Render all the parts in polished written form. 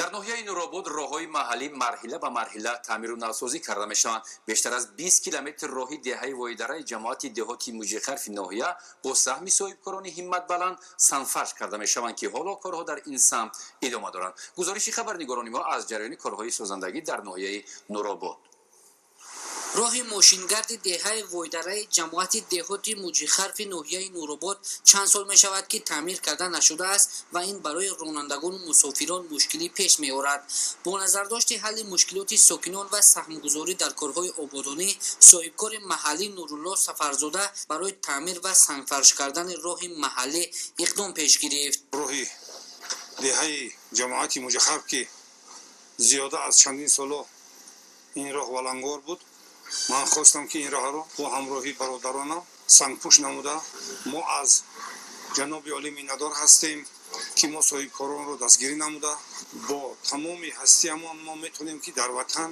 Дар ноҳияи Нуробод роҳҳои маҳаллӣ марҳила ба марҳила таъмиру навсозӣ карда мешаванд. Бештар аз 20 километр роҳи деҳаи Войдараи ҷамоати деҳоти Муҷихарфи ноҳия бо саҳми соҳибкорони ҳимматбаланд сангфарш карда мешаванд, ки ҳоло корҳо дар ин самт идома доранд. Гузориши хабарнигорони мо аз ҷараёни корҳои созандагӣ дар ноҳияи Нуробод. Роҳи мошингарди деҳаи Войдараи ҷамоати деҳоти Муҷихарфи ноҳияи Нуробод чанд сол мешавад, ки таъмир карда нашудааст ва ин барои ронандагону мусофирон мушкилӣ пеш меорад. Бо назардошти ҳалли мушкилоти сокинон ва саҳмгузорӣ дар корҳои ободонӣ, соҳибкори маҳаллӣ Нурулло Сафарзода барои таъмир ва сангфарш кардани роҳи маҳаллӣ иқдом пеш гирифт. Роҳи деҳаи ҷамоати Муҷихарф, ки зиёда аз чандин соло ин роҳ валангор буд, ман хостам, ки ин роҳро бо ҳамроҳии бародаронам сангпӯш намуда. Мо аз ҷаноби олӣ миннатдор ҳастем, ки мо соҳибкоронро дастгирӣ намуда. Бо тамоми ҳастиямон мо метавонем, ки дар ватан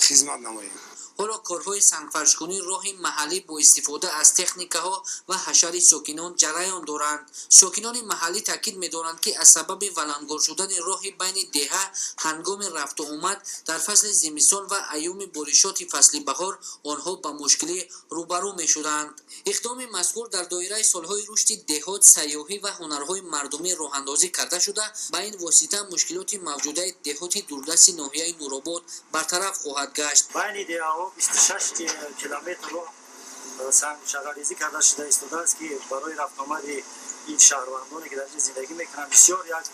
хизмат намоем. Ҳоло корҳои сангфаршкунии роҳи маҳаллӣ бо истифода аз техникаҳо ва ҳашари сокинон ҷараён доранд. Сокинони маҳаллӣ таъкид медоранд, ки аз сабаби валангор шудани роҳи байни деҳа ҳангоми рафту омад дар фасли зимистон ва айёми боришоти фасли баҳор онҳо ба мушкилӣ рӯбарӯ мешуданд. Иқдоми мазкур дар доираи солҳои рушди деҳот, сайёҳӣ ва ҳунарҳои мардумӣ роҳандозӣ карда шуда, ба ин восита мушкилоти мавҷудаи деҳоти дурдасти ноҳияи Нуробод бартараф хоҳад гашт. Байни деҳаҳо 26 километр роҳ сангшағалрезӣ карда шуда истодааст, ки барои рафтуомади ин шаҳрвандоне, ки дар инҷо зиндагӣ мекунанд, бисёр як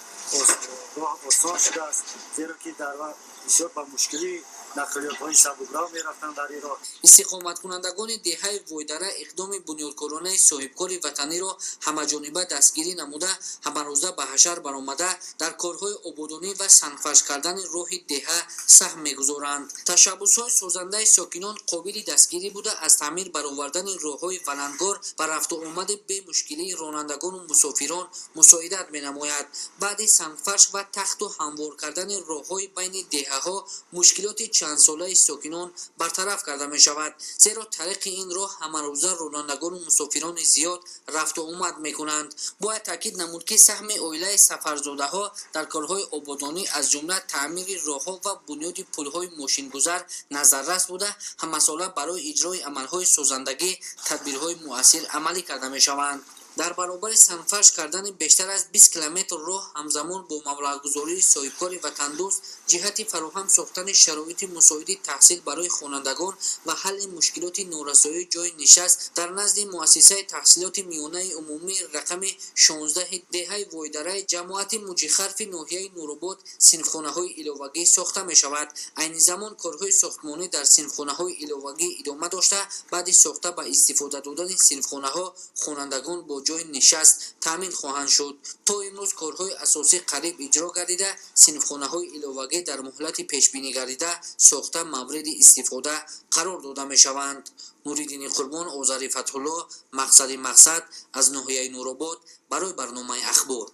роҳ осон шудааст, зеро ки дар бисёр ба мушкилӣ нақлиётҳои сабукрав мерафтанд дар ин роҳ. Истиқоматкунандагони деҳаи Войдара иқдоми бунёдкоронаи соҳибкори ватаниро ҳамаҷониба дастгирӣ намуда, ҳамарӯза ба ҳашар баромада, дар корҳои ободонӣ ва сангфарш кардани роҳи деҳа саҳм мегузоранд. Ташаббусҳои созандаи сокинон қобили дастгирӣ буда, аз таъмир баровардани роҳҳои валангор ба рафтуомади бемушкилии ронандагону мусофирон мусоидат менамояд. Баъди сангфарш ва тахту ҳамвор кардани роҳҳои байни деҳаҳо мушкилоти чандсолаи сокинон бартараф карда мешавад, зеро тариқи ин роҳ ҳамарӯза ронандагону мусофирони зиёд рафту омад мекунанд. Бояд таъкид намуд, ки саҳми оилаи Сафарзодаҳо дар корҳои ободонӣ, аз ҷумла таъмири роҳҳо ва бунёди пулҳои мошингузар назаррас буда, ҳамасола барои иҷрои амалҳои созандагӣ тадбирҳои муассир амалӣ карда мешаванд. Дар баробари сангфарш кардани бештар аз 20 километр роҳ, ҳамзамон бо маблағгузории соҳибкори ватандӯст ҷиҳати фароҳам сохтани шароити мусоиди таҳсил барои хонандагон ва ҳалли мушкилоти норасоии ҷойи нишаст дар назди муассисаи таҳсилоти миёнаи умумии рақами 16 деҳаи Войдараи ҷамоати Муҷихарфи ноҳияи Нуробод синфхонаҳои иловагӣ сохта мешавад. Айни замон корҳои сохтмонӣ дар синфхонаҳои иловагӣ идома дошта, баъди сохта ба истифода додани синфхонаҳо хонандагон бо ҷойи нишаст таъмин хоҳанд шуд. То имрӯз корҳои асосӣ қариб иҷро гардида, синфхонаҳои иловагӣ дар муҳлати пешбинӣ гардида сохта, мавриди истифода қарор дода мешаванд. Нуриддини Қурбон, Озари Фатҳулло, Мақсади Мақсад, аз ноҳияи Нуробод барои барномаи Ахбор.